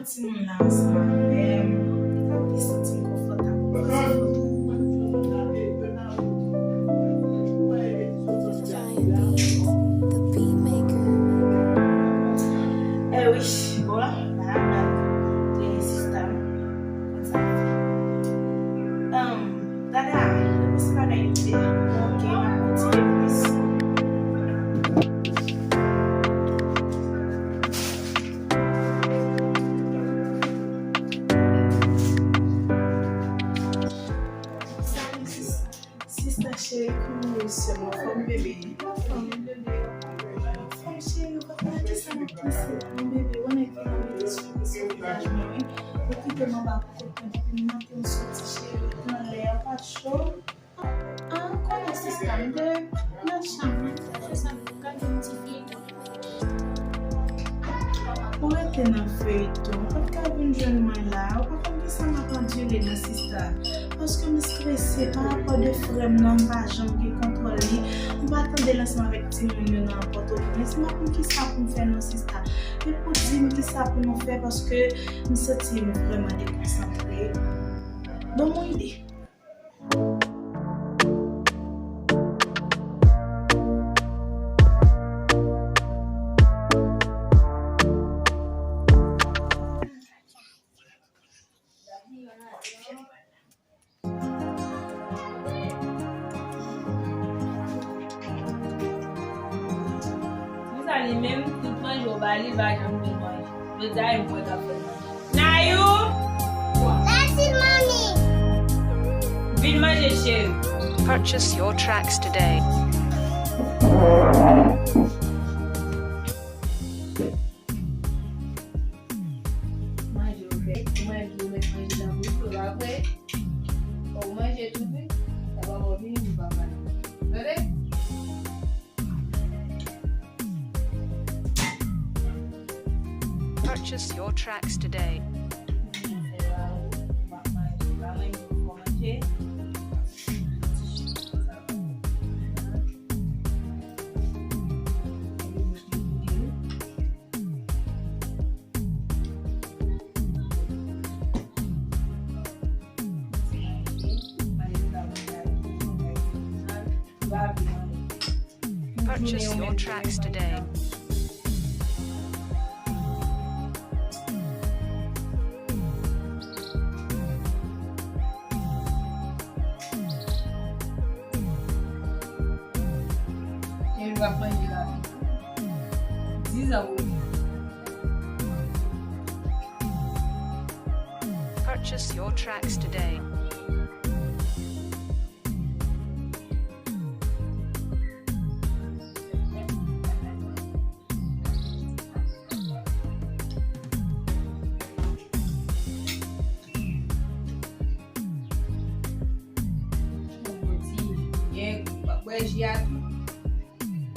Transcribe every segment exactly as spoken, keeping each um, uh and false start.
Timoun la ansanm avè m, li santi m konfòtab pou poze foto. Eh wi, bon, la, la, la, sista m. Konsa. Um, Dada, se bagay li ye. Ok, m ap kontinye plis. Salut, sis-, sista cheri, kòman w ye, sè m? Anfòm, bebe? Anfòm, bebe. Anfòm, cheri, w pa konn nan kisa m ap panse la non, bebe. Wè nèg ki nan mete sou, sou vizaj mwen, wi. Yo kite m anba kokoten depi maten m soti, cheri, anlè a, pa cho. Ah, konnen sista m te nan chanm, se sa m gade yon ti feyton. Ou rete nan feyton, ou pa t ka vin jwenn mwen la, ou pa konn kisa m ap andire non sista. Paske m strese pa rapò de frè m nan, m pa janm gen kontwòl li. M pa tande l ansanm avèk timoun yo nan Pòtoprens, m pa konn kisa pou m fè non sista. Epi ou di m kisa pou nou fè paske m santi m vrèman dekonsantre. Ban m yon ide. Konsa li menm, tout manje w ba li, li pa janm vin manje. Jodi a, e mwen k ap fè l manje. Nayou! Mèsi, manmi! Vin manje, cheri. Purchase your tracks today. Manje w fè, ou manje, ou mèt manje nan bouch ou, pa vre? Fò w manje tou, wi. Sa pa bon, vini pou papa. Tande? Purchase your tracks today. Purchase your tracks today. E l ap manje la. Dizan ou. Purchase your tracks today.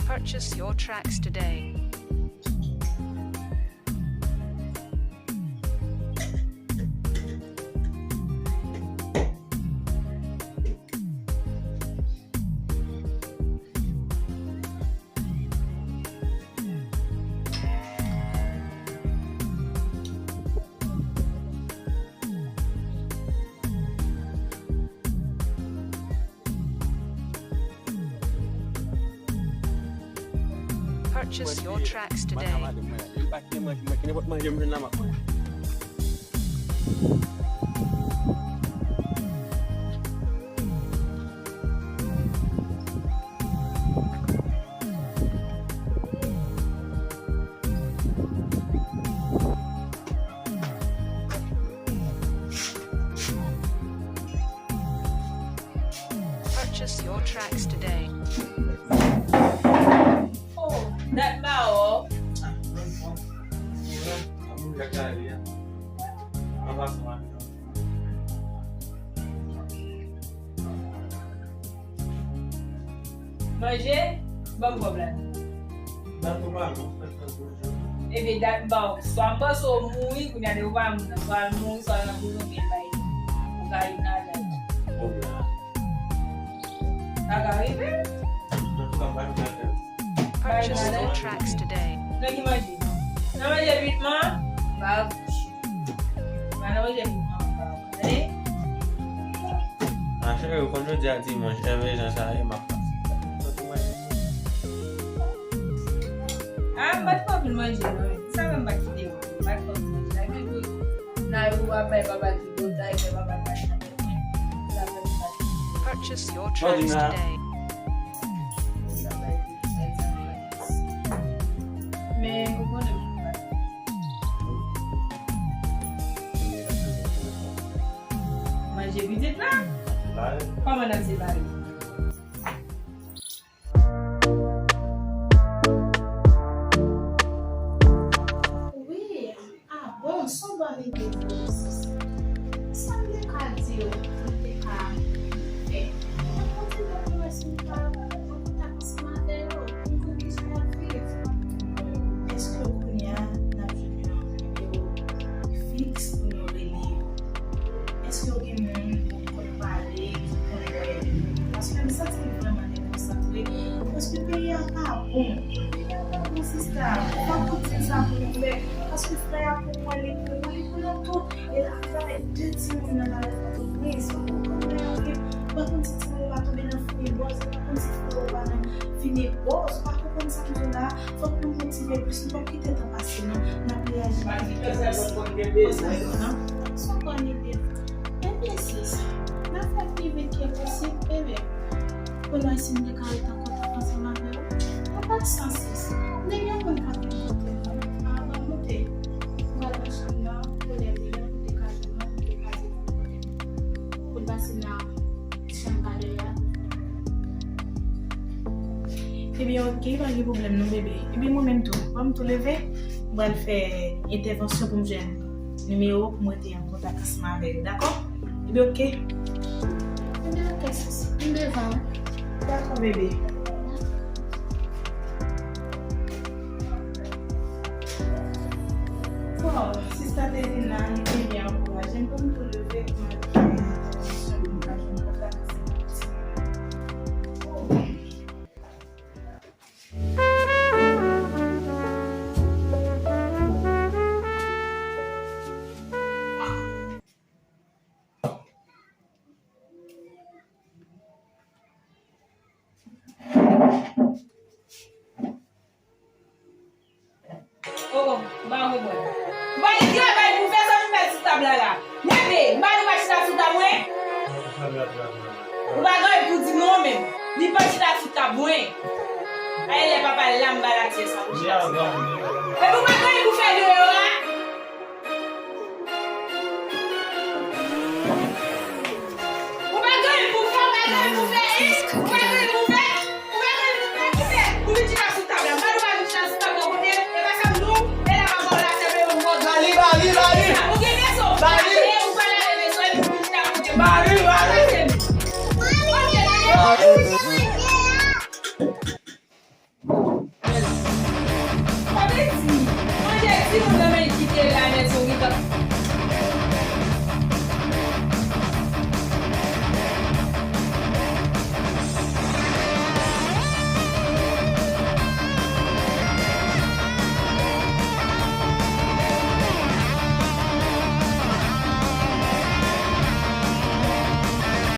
Purchase your tracks today. Purchase your tracks today. Purchase your tracks today. Oh, dat ba w. Manje, ban m kòb la. Ebyen, dat m ba w. Swa m panse w mouri, kounye a de ou pa mouri, swa w al mouri, swa w nan prizon, byen bay. Ou ka viv nan laj. Sa ka rive. Purchase your tracks today. Nan ki manje? Nan manje vitman? Ba bouch. Ala manje pou mwen, tande? Ah, cheri, ou konn jodi a dimanch, enben jan sa ye, m ap pase. Soti manje. Ah, m pa t ko vin manje, non. Sa menm pa kite mwen. M pa t ko vin manje. Lage tout. Nan yo ap bay papa tout botay, bay papa kach nan tèt mwen. Sa fè m pa t. Purchase your tracks today. Men, ou konnen m pa t. Manje pitit la? Kòman n ap separe? Wi, ah bon, se yon bòn ide vre, sis. Sa m te ka di w, m te ka fè. Mwen kontinye pou wè si m ka an kontak ansanm avè yo, pou m konn kijan y ap viv. Èske kounye a n ap jwenn yon nimewo fiks pou nou rele yo? Èske yo gen moun pou konn pale, pou konn wè? Paske m santi m vrèman dekonsantre. Paske peyi a pa bon. Peyi a pa bon, sista. Ou pa konn di sa pou nou fè. Paske frè a pou mwen, li pou mwen, li pou nou tout. E l ap travay de timoun nan lari Pòtoprens. Ou konprann mwen anpil. Ou pa konn si timoun ou pa tonbe nan fini bòz. Ou pa konn si frè ou pa nan fini bòz. Ou pa konprann sa m di w la. Fòk nou motive plis, nou p ap kite tan pase non, n ap reyaji pi vit ke posib. Konsa yo non. Se yon bòn ide. Ebyen sis, n ap fè pi vit ke posib, bebe. Pou nou wè si m te ka ret an kontak ansanm avè w. Sa pa t sans sis. Nèg yo konn k ap vin kote m non. Avan m moute, m pral nan chanm nan, pou lè li lè pou te ka jwenn mwen, pou te ka di m kote m. Pou l pase nan chanm pa dèyè a. Ebyen, oke, pa gen pwoblèm non, bebe. Ebyen, mwen menm tou, ban m tou leve, m pral fè entèvansyon pou m jwenn nimewo pou m rete an kontak ansanm avè yo, dakò? Ebyen, oke. Ebyen, oke, sis. M devan. Dakò, bebe. Bon, sista te vin la, li te byen ankouraje m pou m tou leve pou m al fè entèvansyon pou m ka jwenn kontak ansanm avè yo. Oh, oh, ou pa konprann. Ou pa gen travay pou fè, sa pou fè sou tab la la. Nèbe, m pa di w pa chita sou tab mwen. Ou pa gen anyen pou di non menm. Li pa chita sou tab mwen. Ay lè papa l la m ba l aksè sa pou chita sou tab. Epi ou pa gen anyen pou fè deyò a.